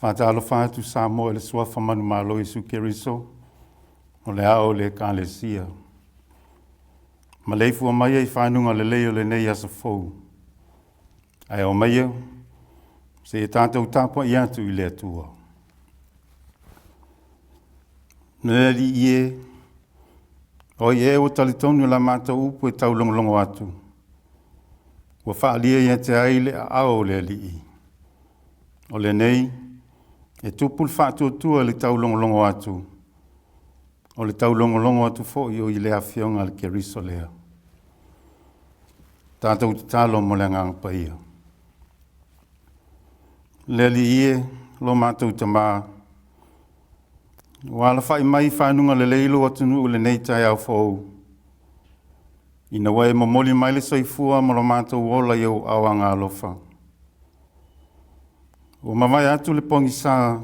Faatalofa atu Samoa i le Suafa manumalo Iesu Keriso o le ao o le Ekalesia. Maleifua mai i fanuga lelei o lenei aso fou. Ae omaia seia tatou tapuai atu i le Atua. Le Alii e, o ai ea ua talitonu i la matou upu e taulogologo atu, ua faaalia ia te ai le aao o le Alii. O lenei, e tupu le faatuatua i le taulogologo atu, o le taulogologo atu foi o i le Afioga a le Keriso lea. Tatou tatalo mo le Agaga Paia. Le Alii e, lo matou Tama, ua alafai mai i fanuga lelei lou atunuu i lenei taeao fou, ina ua e momoli mai le soifua ma lo matou ola i ou aao agaalofa. Ua mavae atu le pogisa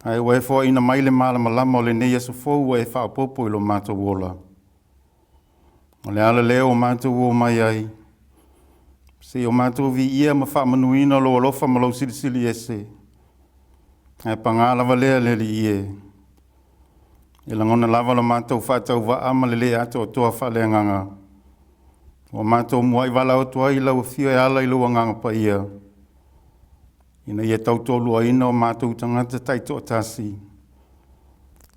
ae ua e foaiina mai le malamalama o lenei aso fou ua e faaopoopo i lo matou ola. O le ala lea ua matou omai ai, seia o matou viia ma faamanuina lou alofa ma lou Silisili Ese. Ae paga lava lea le Alii e, e lagona lava lo matou faatauvaa ma le le atoatoa faaleagaga ua matou muai valaau atu ai i lau Afio e ala i lou Agaga Paia ina ia tautoaluaina o matou tagata taitoatasi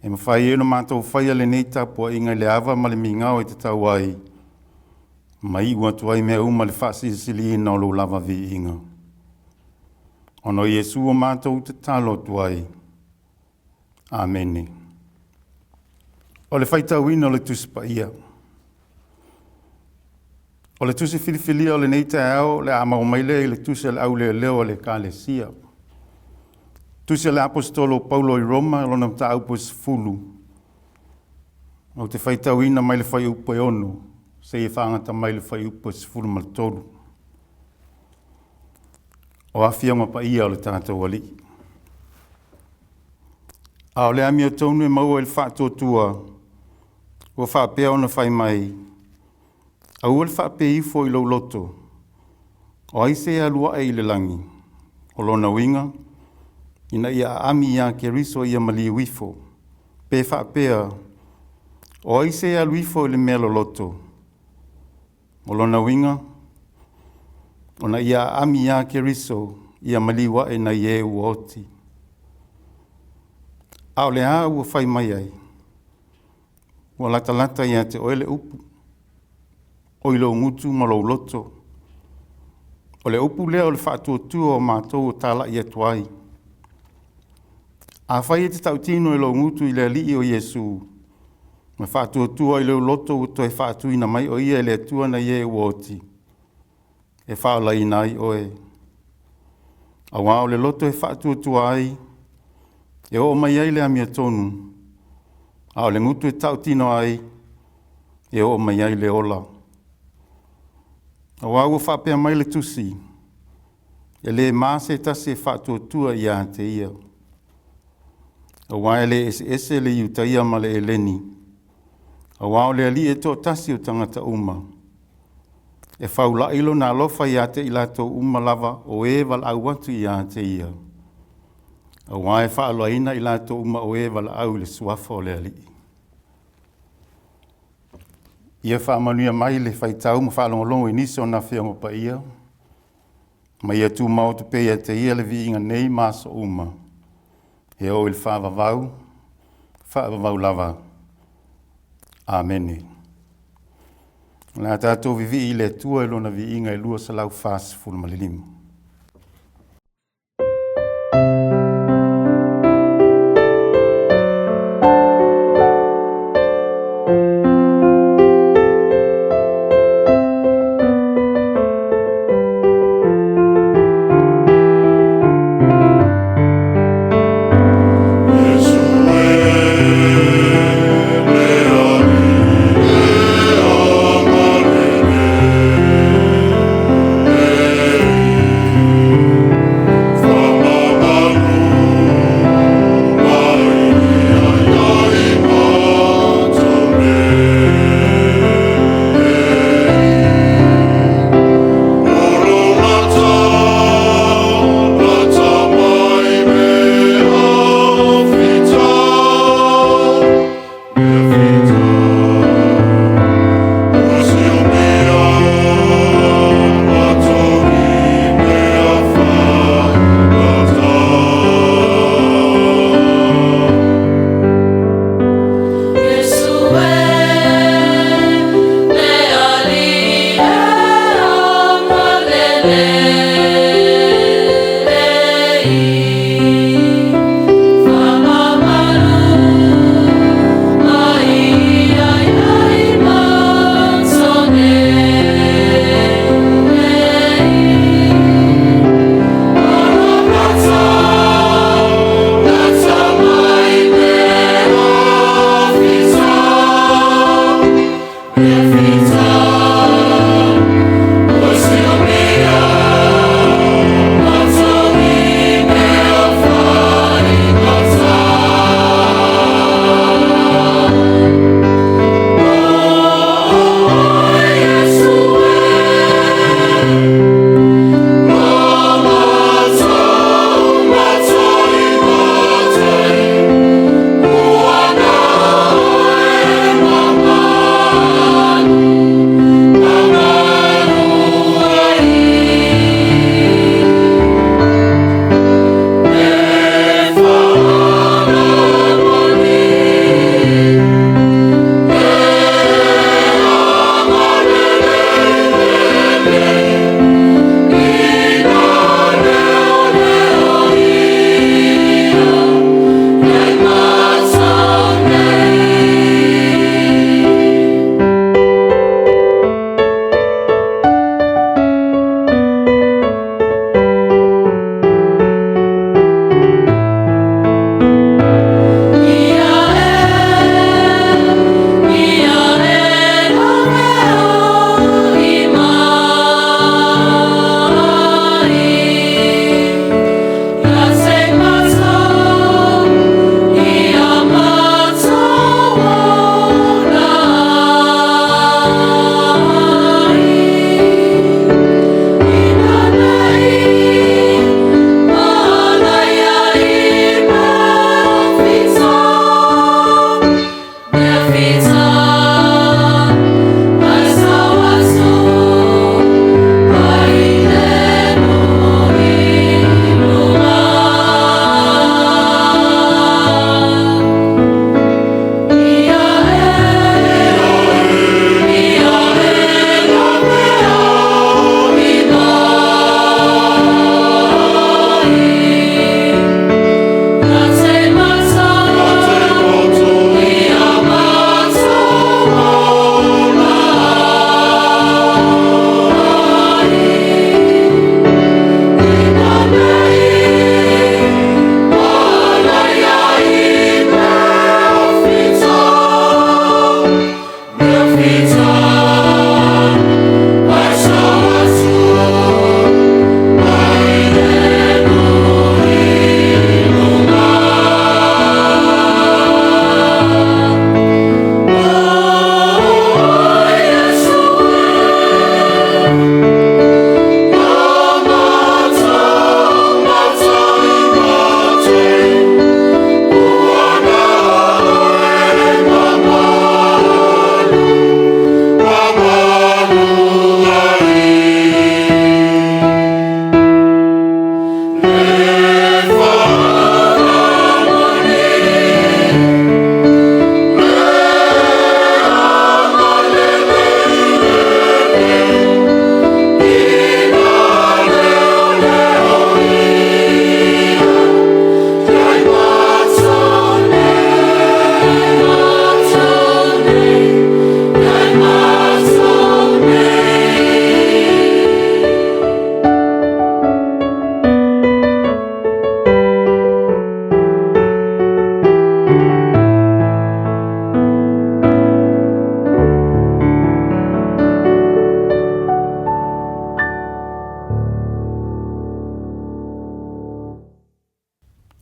e mafai ai ona matou faia lenei tapuaiga i le ava ma le migao e tatau ai ma iu atu ai mea uma i le faasilisiliina o lou lava viiga. Ona o Iesu ua matou tatalo atu ai. Amene. O le faitauina o le Tusi Paia. O le tusi filifilia o lenei taeao o le a maua mai lea i le tusi a le auleoleo a le Ekalesia. Tusi a le Aposetolo o Paulo i Roma, lona mataupu e 10, ou te faitauina mai le fuaiupu e 6 seia faagata mai le fuaiupu e 13. O Afioga Paia o le tatou Alii. A o le amiotonu e maua i le faatuatua ua faapea ona fai mai, aua le faapea ifo i lou loto, o ai se alu ae i le lagi? O lona uiga, ina ia aami ia Keriso ia maliu ifo. Pe faapea, o ai se alu ifo i le mea loloto? O lona uiga, ona ia aami ia Keriso ia maliu ae nai e ua oti. A o le a ua fai mai ai? Ua latalata ia te oe le upu, o i lou gutu ma lou loto. O le upu lea o le faatuatua o matou o talai atu ai. Afai e te tautino i lou gutu i le Alii o Iesu, ma faatuatua i lou loto ua toe faatuina mai o ia e le Atua nai e ua oti, e faaolaina ai oe. Aua o le loto e faatuatua ai, e oo mai ai le amiotonu, a o le gutu e tautino ai, e oo mai ai le ola. Aua ua faapea mai le Tusi, e le ma se tasi e faatuatua ia te ia, aua e le eseese le Iutaia ma le Eleni, aua o le Alii e toatasi o tagata uma, e faulai lona alofa ia te i latou uma lava o e valaau atu ia te ia, aua e faaolaina i latou uma o e valaau i le suafa o le Alii. Ia faamanuia mai le faitau ma faalogologo i nisi o Ona Afioga Paia, ma ia tumau atu pea ia te Ia le viiga nei ma aso uma, e oo i le faavavau, faavavau lava. Amene. O le a tatou vivii i le Atua i Lona viiga e 245.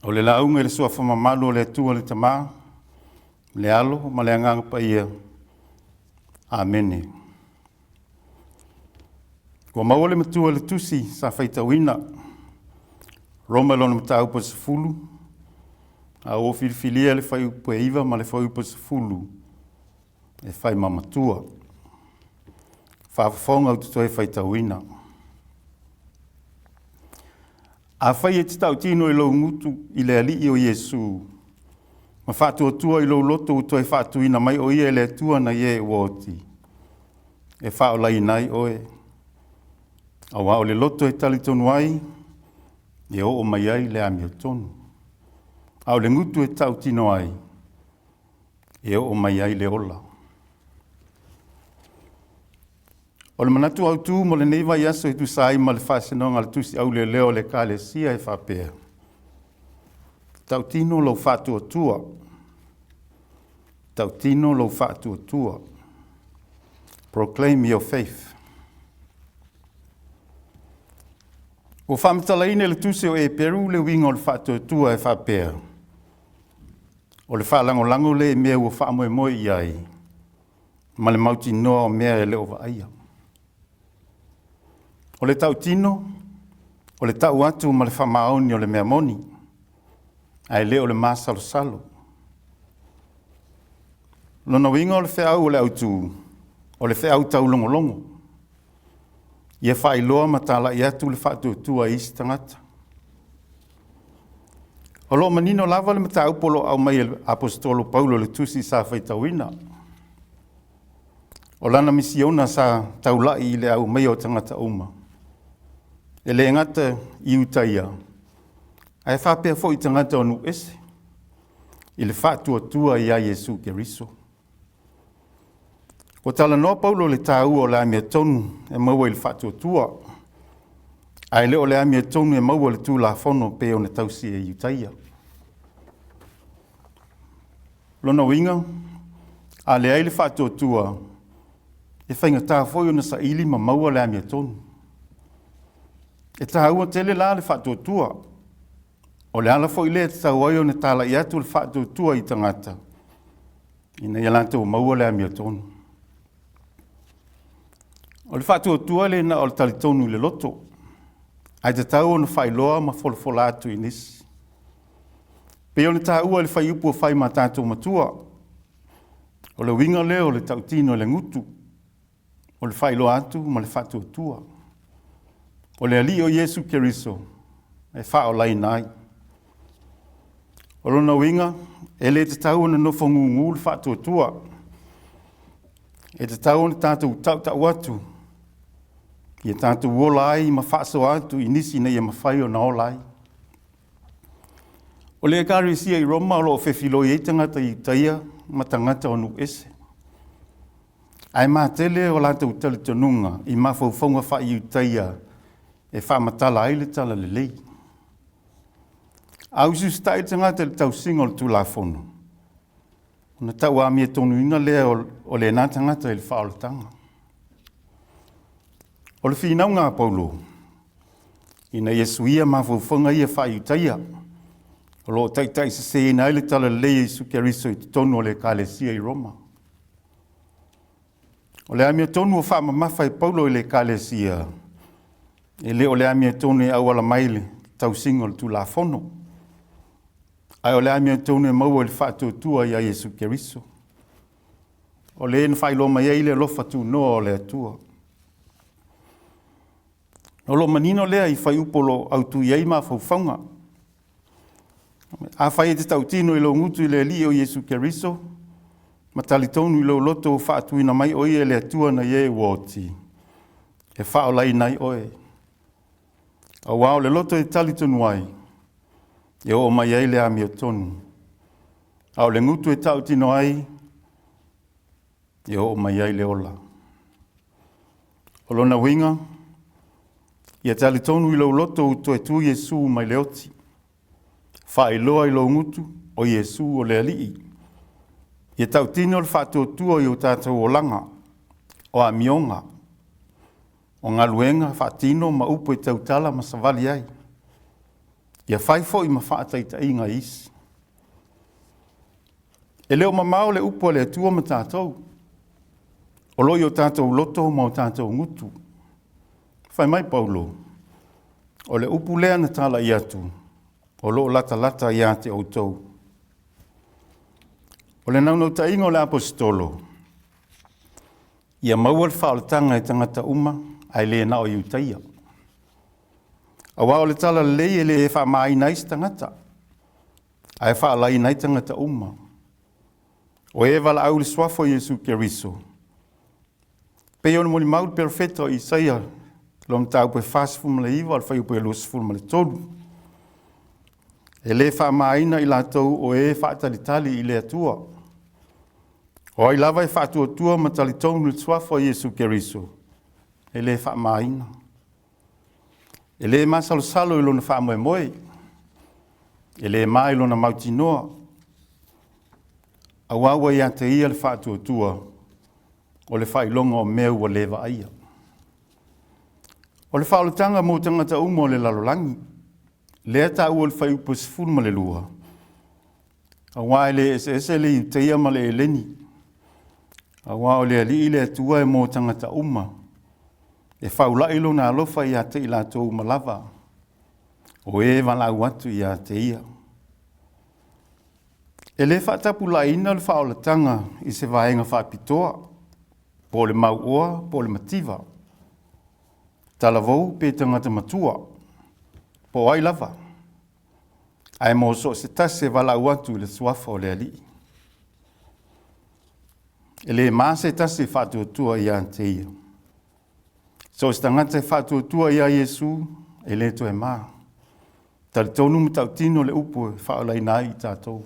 O le lauga i le suafa mamalu o le Atua le Tama, le Alo ma le Agaga Paia. Amene. Ua maua le matua i le tusi sa faitauina, Roma i lona mataupu e 10, a ua filifilia le fuaiupu e 9 ma le fuaiupu e 10 e fai ma matua. Faafofoga ou te toe faitauina. Afai e te tautino i lou gutu i le Alii o Iesu, ma faatuatua i lou loto ua toe faatuina mai o ia e le Atua nai e ua oti, e faaolaina ai oe, auā o le loto e talitonu ai, e oo mai ai le amiotonu, a o le gutu e tautino ai, e oo mai ai le ola. O le manatu autu mo lenei vaiaso e tusa ai ma le faasinoga a le Tusi Auleleo a le Ekalesia e faapea, Tautino lou faatuatua, tautino lou faatuatua. Proclaim your faith. Ua faamatalaina e le tusi o Eperu le uiga o le faatuatua e faapea, o le faalagolago lea i mea ua faamoemoe i ai ma le mautinoa o mea e le o vaaia. O le tautino, o le tau atu ma le faamaoni o le mea moni, ae le o le masalosalo. O lona uiga o le feau o le autu, o le feau taulogologo, ia faailoa ma talai atu le faatuatua i isi tagata. O lo o manino lava le mataupu o lo o aumai e le Aposetolo Paulo i le tusi sa faitauina. O lana misiona sa taulai i le aumaia o tagata uma, e le gata i Iutaia, ae faapea foi i tagata o nuu ese, i le faatuatua ia Iesu Keriso. Ua talanoa Paulo i le taua o le amiotonu e maua i le faatuatua, ae le o le amiotonu e maua i le Tulafono e pei ona tausi e Iutaia. O lona uiga, a leai le faatuatua, e faigata foi ona saili ma maua le amiotonu. E taua tele la le faatuatua. O le ala foi lea e tatau ai ona talai atu le faatuatua i tagata ina ia latou maua le amiotonu. O le faatuatua e le na o le talitonu i le loto, ae tatau ona faailoa ma folafola atu i nisi. E pei ona taua i le fuaiupu ua fai ma tatou matua, o le uiga lea o le tautino i le gutu, o le faailoa atu ma le faatuatua. O le Alii o Iesu Keriso e faaolaina ai. O lona uiga, e le tatau ona nofo gugu le faatuatua, e tatau ona tatou tautau atu ia tatou ola ai ma faasoa atu i nisi ina ia mafai ona ola ai. O le Ekalesia i Roma o lo o fefiloi ai tagata Iutaia ma tagata o nuu ese, ae matele o latou talitonuga i mafaufauga faa-Iutaia e faamatala ai le talalelei. A usiusitai le tagata i le tausiga o le Tulafono, ona tau amiotonu lea o lena tagata i le faaolataga. O le finauga a Paulo, ina ia suia mafaufauga ia faa-Iutaia o lo o taitaiseseina ai le talalelei o Iesu Keriso i totonu o le Ekalesia i Roma. O le amiotonu ua faamamafa e Paulo i le Ekalesia, e le o le amiotonu e auala mai i le tausiga o le Tulafono, ae o le amiotonu e maua i le faatuatua ia Iesu Keriso. O le na faailoa mai ai le alofa tunoa o le Atua. O lo o manino lea i fuaiupu o lo o autu i ai mafaufauga. Afai e te tautino i lou gutu i le Alii o Iesu Keriso ma talitonu i lou loto ua faatuina mai o Ia e le Atua nai e ua oti, e faaolaina ai oe. Aua o le loto e talitonu ai, e oo mai ai le amiotonu, a o le gutu e tautino ai, e oo mai ai le ola. O lona uiga, ia talitonu i lou loto ua toe tu Iesu mai le oti, faailoa i lou gutu o Iesu o le Alii. Ia tautino le faatuatua i o tatou olaga, o amioga, o galuega faatino ma upu e tautala ma savali ai. Ia fai foi ma faataitaiga i isi. E le o mamao le upu a le Atua ma tatou, o lo o i o tatou loto ma o tatou gutu. Fai mai Paulo, o le upu lea na talai atu, o lo o latalata ia te outou. O le naunautaiga o le Aposetolo, ia maua le faaolataga e tagata uma ae le na o Iutaia. Aua o le talalelei e le faamaina ai se tagata, ae faalaina ai tagata uma. O e valaau i le suafa o Iesu Keriso, pei ona molimau le perofeta o Isaia i lona mataupu e 49 o le fuaiupu e 23. E le faamaina i latou o e faatalitali i le Atua. O ai lava e faatuatua ma talitonu i le suafa o Iesu Keriso, e le faamaina. E le masalosalo i lona faamoemoe, e le ma i lona mautinoa, aua ua ia te ia le faatuatua. O le faailoga o mea ua le vaaia. O le faaolataga mo tagata uma o le lalolagi, lea e taua i le fuaiupu e 12, aua e le eseese le Iutaia ma le Eleni, aua o le Alii le Atua e mo tagata uma, e faulai Lona alofa ia te i latou uma lava o e valaau atu ia te Ia. E le faatapulaaina le faaolataga i se vaega faapitoa, po o le mauoa po o le mativa, talavou pe tagata matua, po o ai lava, ae mo so o se tasi e valaau atu i le Suafa o le Alii. E le ma se tasi e faatuatua ia te Ia. So o se tagata e faatuatua ia Iesu, e le toe ma. E talitonu ma tautino le upu e faaolaina ai i tatou.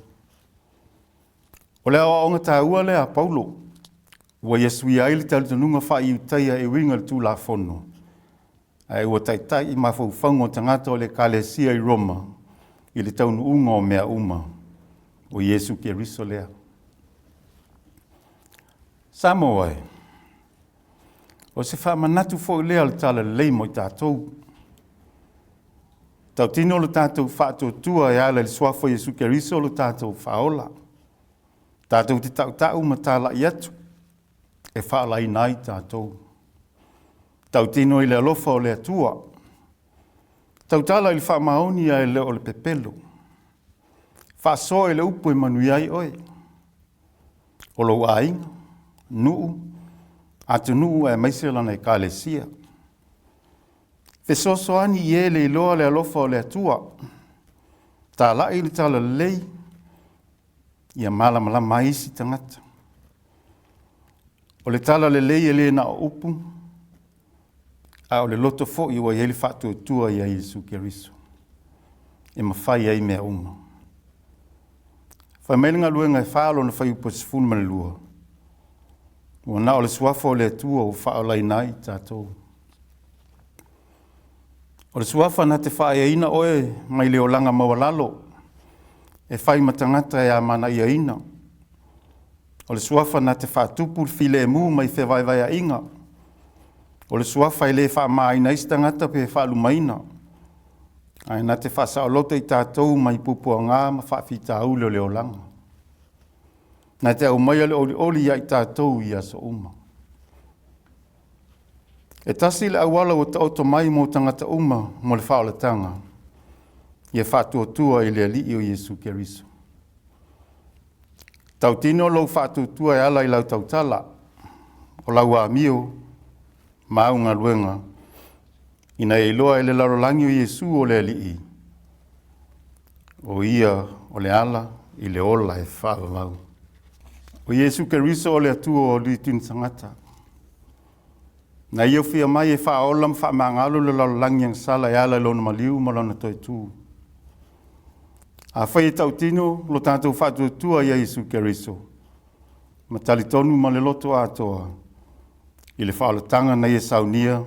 O le aoaoga taua lea a Paulo ua ia suia ai le talitonuga faa-Iutaia e uiga i le Tulafono, ae ua taitai mafaufauga o tagata o le Ekalesia i Roma i le taunuuga o mea uma, o Iesu Keriso lea. Samoa e, o se faamanatu foi lea o le Talalelei mo i tatou. E tautino le tatou faatuatua e ala i le Suafa o Iesu Keriso lo tatou Faaola. Tatou te tautau ma talai atu e faaolaina ai tatou. Tautino i le alofa o le Atua. Tautala i le faamaoni ae le o le pepelo. Faasoa i le upu e manuia ai oe, o lou aiga, nuu, atunuu aemaise lana Ekalesia. Fesoasoani i e le iloa le alofa o le Atua. Talai le talalelei ia malamalama ai isi tagata. O le talalelei e le na o upu, a o le loto foi ua i ai le faatuatua ia Iesu Keriso e mafai ai mea uma. Fai mai le Galuega e 4 lona fuaiupu e 12, ua na o le Suafa o le Atua ua faaolaina ai i tatou. O le Suafa na te faaeaina oe mai le olaga maualalo e fai ma tagata e amanaiaina. O le Suafa na te faatupu le filemu mai fevaevaeaiga. O le Suafa e le faamaina ai se tagata pe faalumaina, ae na te faasaoloto i tatou mai puapuaga ma faafitauli o le olaga. Na te aumaia le olioli ia i tatou i aso uma. E tasi le auala ua taoto mai mo tagata uma mo le faaolataga, ia faatuatua i le Alii o Iesu Keriso. Tautino lou faatuatua e ala i lau tautala, o lau amio ma au galuega, ina ia iloa e le lalolagi o Iesu o le Alii, o Ia o le ala i le ola e faavavau. O Iesu Keriso o le Atua ua iu i le tagata, na Ia fia mai e faaola ma faamagalo le lalolagi agasala e ala i Lona maliu ma Lona toetu. Afai e tautino lo tatou faatuatua ia Iesu Keriso ma talitonu ma le loto atoa i le faaolataga na Ia saunia,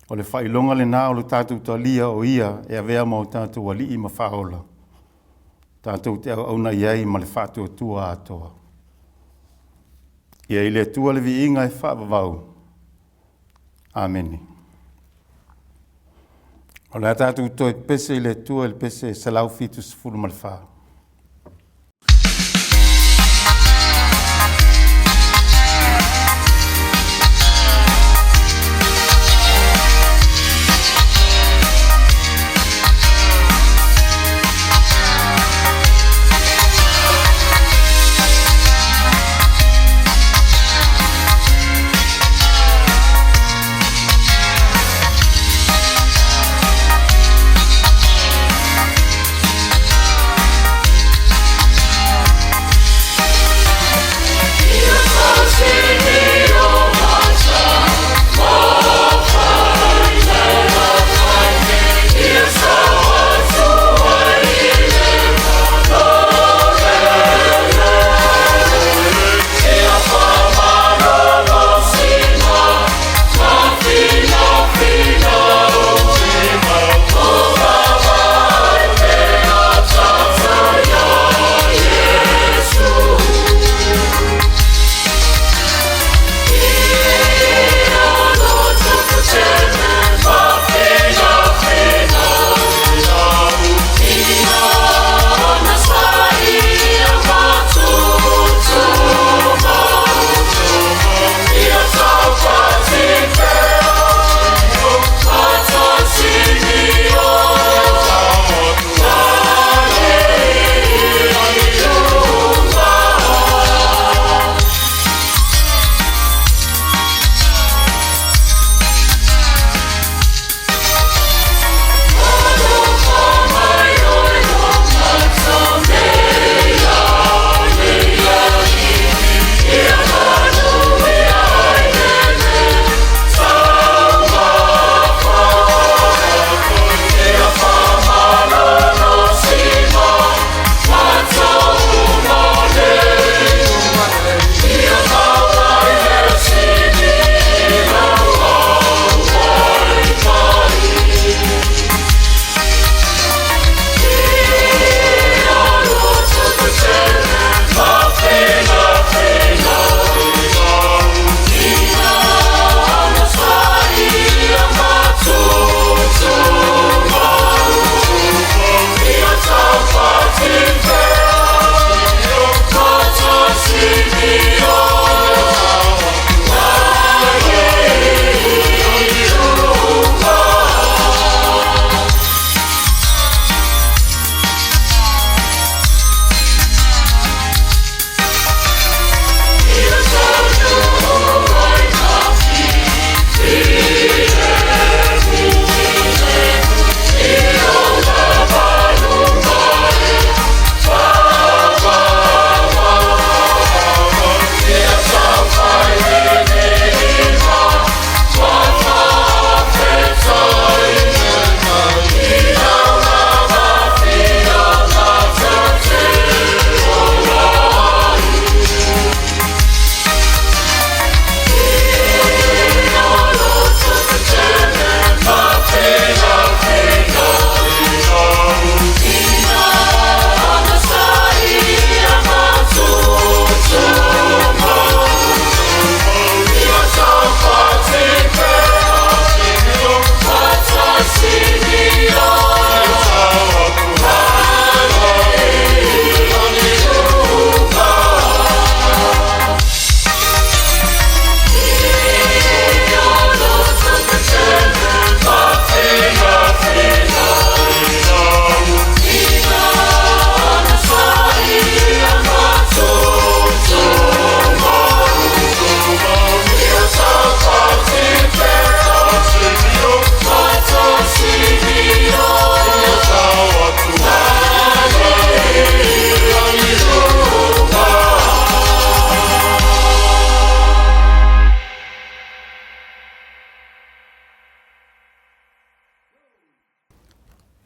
o le faailoga lena o le tatou talia o Ia e avea ma o tatou Alii ma Faaola, tatou te auauna i ai ma le faatuatua atoa. Ia i le Atua le viiga e faavavau. Amene. O le a tatou toe pepese i le Atua i le pese 174.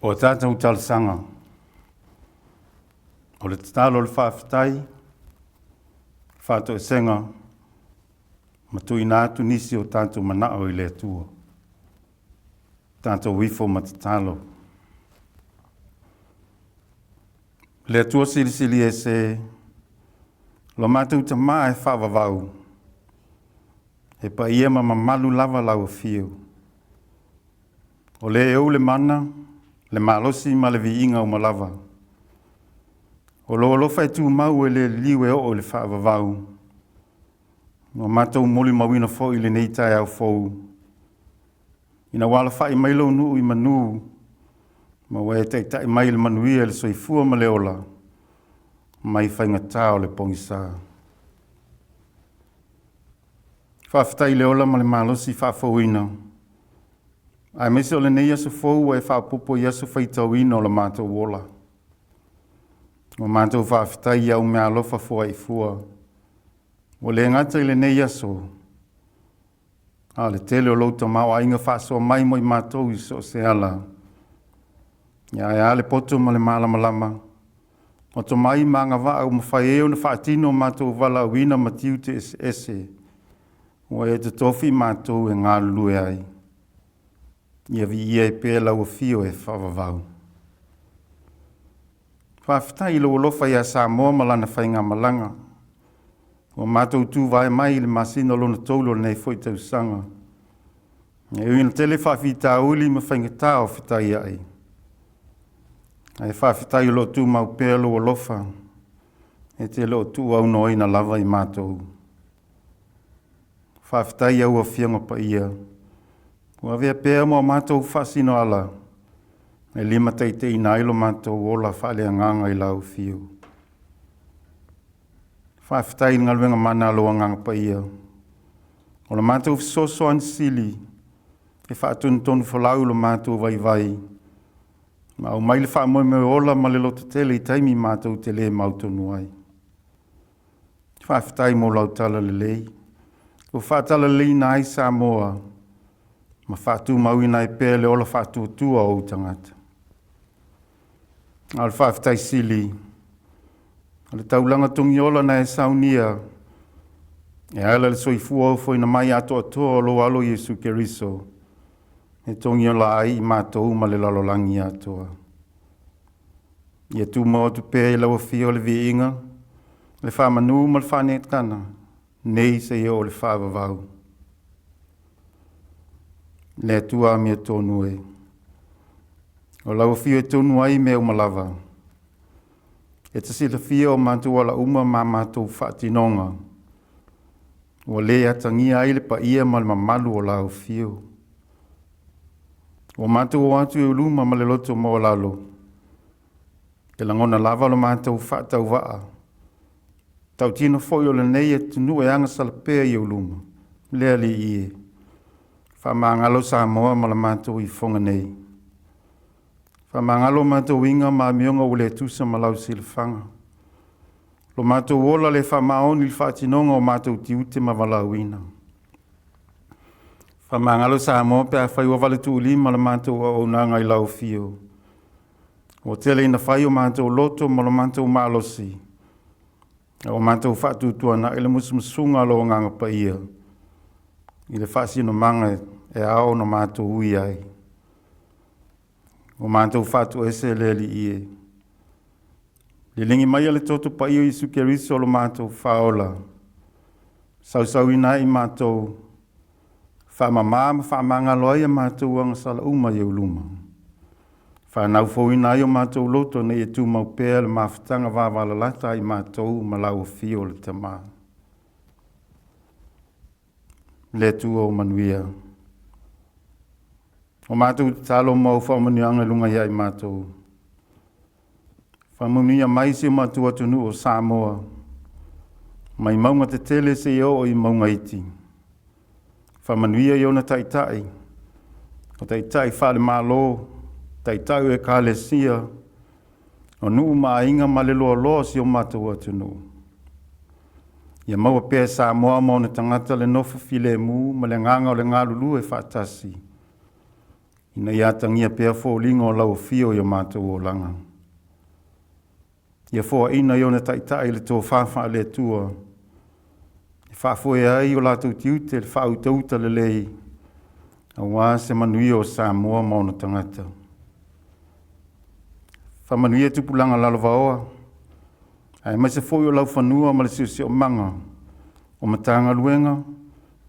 O a tatou talosaga, o le tatalo o le faafetai, faatoesega ma tuuina atu nisi o tatou manao i le Atua. Tatou ifo ma tatalo. Le Atua Silisili Ese, lo matou Tamā e faavavau, e paia ma mamalu lava lau afio. O le ou le mana, le malosi ma le viiga uma lava. O lou alofa e tumau e le liliu e oo i le faavavau. Ua matou molimauina foi i lenei taeao fou, ina ua alafai mai lou nuu i manu, ma ua e taitai mai i le manuia i le soifua ma le ola, mai faigata o le pogisa. Faafetai i le ola ma le malosi faafouina, aemaise o lenei aso fou ua e faaopoopo i aso faitauina o le matou ola. Ua matou faafetai i au meaalofa foaifua, ua le gata i lenei aso, a o le tele o lou tamaoaiga faasoa mai mo i matou i so o se ala. Ae a le poto ma le malamalama, o tomai ma agavaa ua mafai ai ona faatino matou valaauina ma tiute eseese ua e totofi matou e galulue ai. Ia viia ai pea lau afio e faavavau. Faafetai i lou alofa ia Samoa ma lana faigamalaga. Ua matou tuvae mai i le masina lona 3 o lenei foi tausaga. E ui ina tele faafitauli ma faigata o fetaiai, ae faafetai o lo o tumau pea lou alofa e te le o tuuaunoaina lava i matou. Faafetai i au Afioga Paia, ua avea pea ma o matou faasinoala e limataitaiina ai lo matou ola faaleagaga i lau afio. Faafetai i le galuega mana a lou Agaga Paia, o le matou fesoasoani sili e faatonutonu folau i lo matou vaivai ma aumai le faamoemoe ola ma le lototele i taimi matou te le mautonu ai. Faafetai mo lau talalelei ua faatalaleleiina ai Samoa ma faatumauina ai pea le ola faatuatua o ou tagata. A o le faafetai sili, o le taulaga togiola na e saunia e ala i le soifua ofoina mai atoatoa o lou alo Iesu Keriso e togiola ai i matou ma le lalolagi atoa. Ia tumau atu pea i lau afio le viiga, le faamanu ma le faaneetaga, nei seia oo i le faavavau. Le Atua amiotonu e, o lau afio e tonu ai mea uma lava, e te silafia o matou ala uma ma matou faatinoga, ua le atagia ai le paia ma le mamalu o lau afio. Ua matou o atu i ou luma ma le loto maualalo, e lagona lava lo matou faatauvaa, tautino foi o lenei atunuu e agasala pea i ou luma, le Alii e, faamagalo Samoa ma la matou ifofoga nei. Faamagalo matou uiga ma amioga ua le tusa ma lau silafaga. Lo matou ola le faamaoni i le faatinoga o matou tiute ma valaauina. Faamagalo Samoa pe afai ua valetuulima le matou auaunaga i lau afio. Ua tele ina fai o matou loto ma lo matou malosi, a ua matou faatuatuanai le musumusuga a lou Agaga Paia i le faasinomaga e ao ona matou ui ai. Ua matou faatoese le Alii e. Liligi maia le toto paia o Iesu Keriso o lo matou faaola, sausauina ai i matou, faamama ma faamagalo ai a matou agasala uma i ou luma. Faanaufouina ai o matou loto ina ia tumau pea le mafutaga vavalalata a i matou ma lau afio o le Tama. Le Atua o manuia. O matou tatalo ma au faamanuiaga i luga ia i matou. Faamanuia mai si o matou atunuu o Samoa, mai mauga tetele seia oo i mauga iti. Faamanuia i ona taitai, o taitai faale-Malo, taitai o ekalesia, o nuu ma aiga ma le loaloa o si o matou atunuu. Ia maua pea e Samoa ma ona tagata le nofo filemu ma le agaga o le galulue faatasi. Ina ia atagia pea foliga o lau afio i o matou olaga. Ia foaina i ona taitai le tofa faale-Atua e faafoe ai o latou tiute le faautauta lelei aua se manuia o Samoa ma ona tagata. Faamanuia tupulaga lalovaoa, aemaise foi o laufanua ma le siosiomaga o Matagaluega,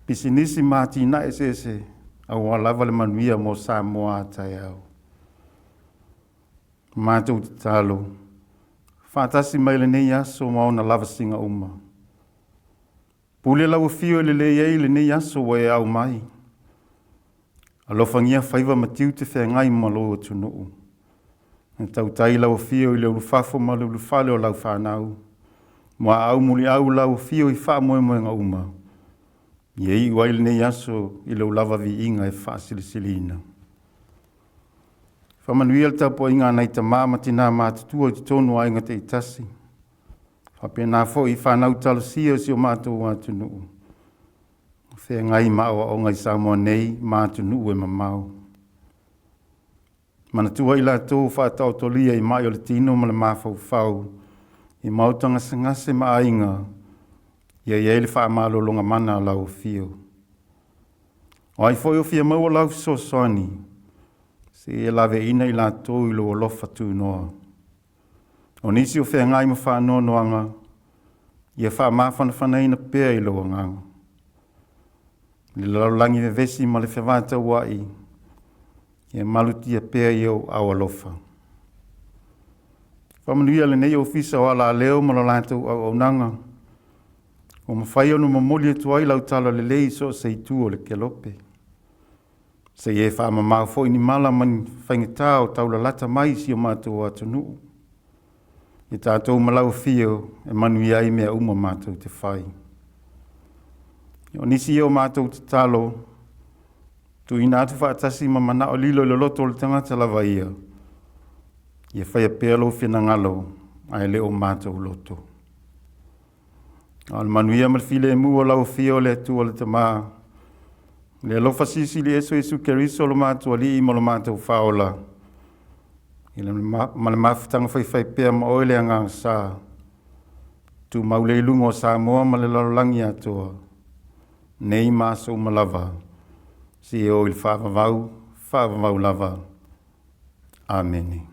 pisinisi ma atinae eseese aua lava le manuia mo Samoa a taeao. Matou tatalo, faatasi mai lenei aso ma ona lavasiga uma. Pule lau afio e lelei ai lenei aso ua e au mai. Alofagia faiva ma tiute feagai ma lou atunuu. E tautai lau afio i le ulufafo ma le ulufale o lau fanau. Muaau muliau lau afio i faamoemoega uma, ia iu ai lenei aso i lou lava viiga e faasilisiliina. Faamanuia le tapuaiga a nai tama ma tina matutua i totonu o aiga taitasi, faapena foi i fanau talosia o si o matou atunuu, o feagai ma aoaoga i Samoa nei ma atunuu e mamao. Manatua i latou o faataotolia i mai o le tino ma le mafaufau i maota gasegase ma aiga, ia i ai le faamalologa mana a lau afio. O ai foi o fia maua lau fesoasoani, se i e laveaiina i latou i lou alofa tunoa. O nisi o feagai ma faanoanoaga, ia faamafanafanaina pea i lou agaga. I le lalolagi vevesi ma le fevataua'i, ia malutia pea i ou aao alofa. Faamanuia lenei Ofisa o Alaleo ma le latou auaunaga ua mafai ona momoli atu ai lau talalelei i so o se itu o le kelope. Se i e faamamao foi ni mala ma ni faigata o taulalata mai i si o matou atunuu, ia tatou ma lau afio e manuia ai mea uma matou te fai. O nisi ia o matou tatalo, tuuina atu faatasi ma manao lilo i le loto o le tagata lava ia, ia faia pea lou finagalo ae le o matou loto. A o le manuia ma le filemu o lau afio le Atua le Tama, le alofa silisili ese o Iesu Keriso lo matou Alii ma lo matou Faaola, ma le mafutaga faifaipea ma Oe le Agaga Sa, tumau lea i luga o Samoa ma le lalolagi atoa, nei ma aso uma lava, seia oo i le faavavau, faavavau lava. Amene.